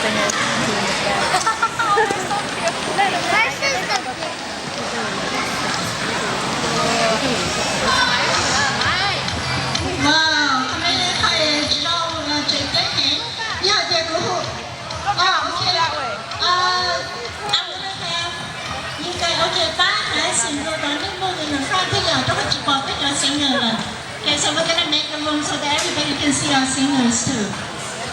Wow, qhov no yog qhov tsis tau tseem ceeb heev, yog tias kuv hu, oh, okay. Uh, I'm gonna have you guys, okay, pab hais xim dua rau nej mus in the front thiab yom, rau qhov tsis pom peb cov singers lawm. Okay, so we're gonna make a room so that everybody can see our singers too.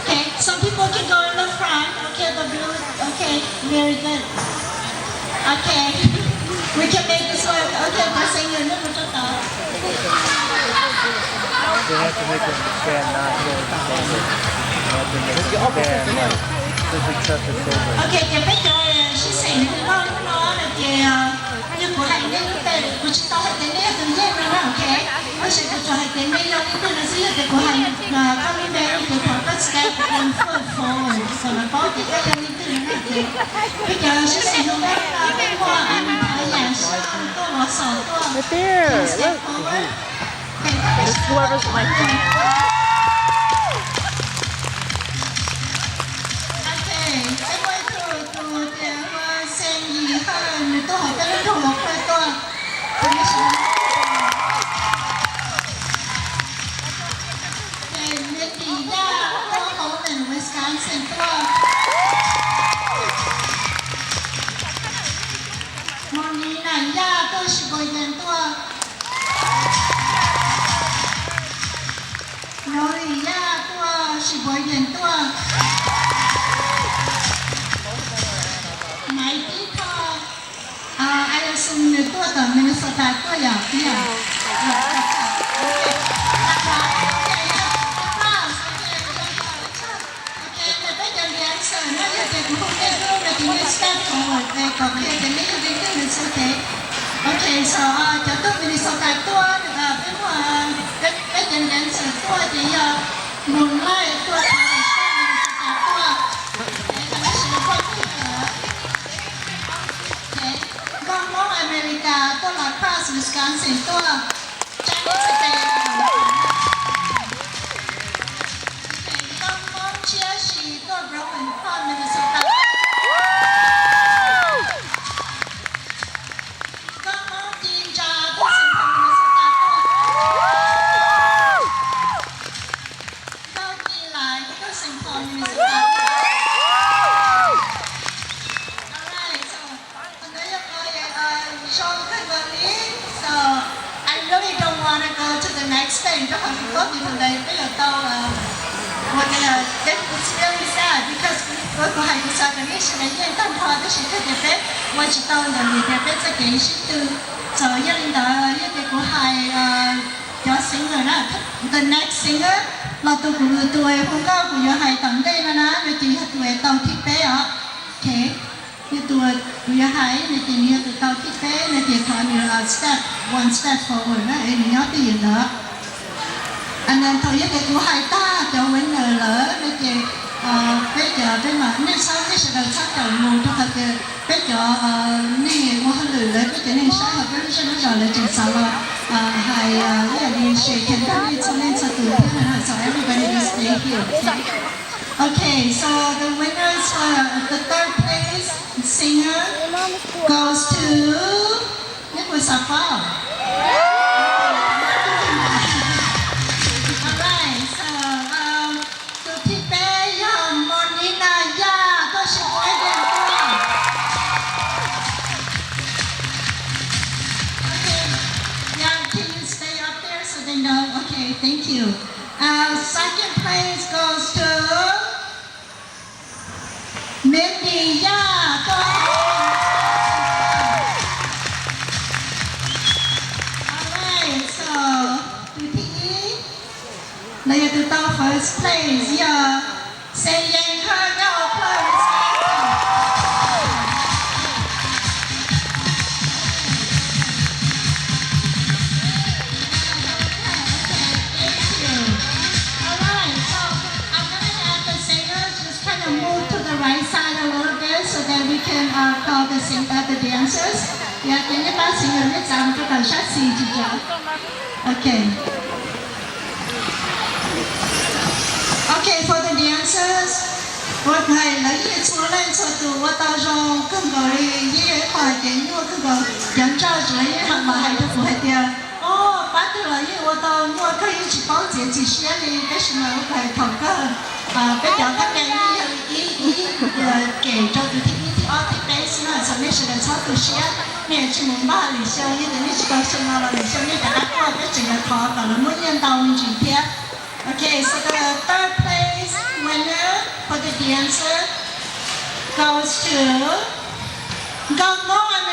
Okay, some people can go in the front. Okay, the blue. Okay, very good. Okay, we can make this work. Okay, cov singers nej mus rau tod. They have to make them stand, not go in the front. They have to make them stand, like, just accept it's over. Okay, ces peb cov sib xeem hu nkauj hnub no no ces yog kuv hais nej lub npe, kuv tsis tau hais tias nej yog tus yeej no na, okay? Tab sis kuv tsuas hais tias nej yog leej twg no xwb, yog tias kuv hais koj lub npe ces thov koj stand one foot forward kom lawv paub tias koj yog leej twg no na, okay? Peb cov sib xeem hu nkauj no peb muaj Anthea, Yam Saj, Tuaj Los Xos tuaj, stand forward. It's whoever's mic. Okay, peb muaj ib tug tus tias hu ua Xeeb Yim Hawj, nws tuaj hauv peb lub nroog Los Khawj tuaj. Okay, Mindy Yaj tuaj hauv Wisconsin tuaj. Molina Yaj tuaj Sheboygan tuaj. Noli Yaj tuaj Sheboygan tuaj. Maiv Tib Thoj, I assume nws tuaj tom Minnesota tuaj yom, tib yom. Ok, ntawm peb cov dancer no yog tias kuv hu nej tuaj no ces nej step forward kom qhia tias nej yog leej twg no xwb, ok. Ok, so cov tuaj Minnesota tuaj, peb muaj, peb cov dancer tuaj ces yog Moonlight tuaj, Minnesota tuaj. Nkauj Hmoob America tuaj La Crosse, Wisconsin tuaj. Nkauj Hmoob Tshiab Sis tuaj Brooklyn Park, Minnesota. Nkauj Hmoob Ci Ntsa tuaj Saint Paul, Minnesota tuaj. Nkauj Ci Lais tuaj Saint Paul, Minnesota tuaj. Alright, so Qhov ntawd yog qhov zoo kawg nkaus li. So I really don't want to go to the next stage, rau qhov kuv paub tias thaum ntawd peb yuav tau ua, it's really sad because kuv hais kuv xav kom nej sawv daws yeej tag nrho tab sis kawg tias peb ua tsis tau ntawm vim tias peb txoj kev sib tw. So yog li ntawd yog tias kuv hais cov singer na, the next singer los tus kuv tus hu nkauj kuv yuav hais tom ntej no na, nws ces yog tus tau thib peb os. Ok. Yog tus kuv yuav hais no ces nws yog tus tau thib peb no ces thov nws step, one step forward na, es nws nyob twj ywm ntawd. And then thaum yog tias kuv hais tag cov winner lawm no ces peb cov, peb mam, nej txhob, nej sawv daws txhob caum mus rau qhov tias peb cov neeg ua hauj lwm lawv, peb cov neeg saib hauv peb lub zej lub zos lawv tseem xav los hais ib yam li share kag li txhua leej txhua tus thiab na, so everybody just stay here. Okay, so the winners for the third place singer goes to, nej puas xav paub? Alright, so tus thib peb yog Monina Yaj tuaj Sheboygan tuaj. Okay, yeah, can you stay up there so they know? Okay, thank you. Uh, second place goes to Mindy Yaj tuaj. Alright, so tus thib ib los yog tus tau first place yog Xeeb Yeeb Hawj nyob hauv Plawv Wisconsin. Alright, so I'm gonna have the singers just kind of move to the right side a little bit so that we can uh, call the sing uh, the dancers. Yeah, ces nej pab singer nej txav mus rau tom sab xis tsis tso. Okay. Okay, for the dancers, we're Hais lawv yeej txhua leej txhua tus ua tau zoo kawg nkaus li, yeej yog ib qho hais tias nyuaj kawg nkaus. Cov ntsa tsis lawv yeej mam hais rau kuv hais tias, o, pab twg los yeej ua tau nyuaj, koj yeej tsis paub txiav txim siab li. Tab sis mas ua kuv hais thaum kawg, peb cov kab ke yeej yog ib ib kem rau tus thib ib thib ob thib peb xwb na, txhua nej sawv daws txhob tu siab. Nej yuav tsis mus npaj lwm xyoo, yog tias nej tsis tau xyoo no los lwm xyoo nej rov qab tuaj peb tseem yuav thov kom lawv muab nyiaj ntau me ntsis thiab. Okay, so the third place winner for the dancer goes to Nkauj Hmoob.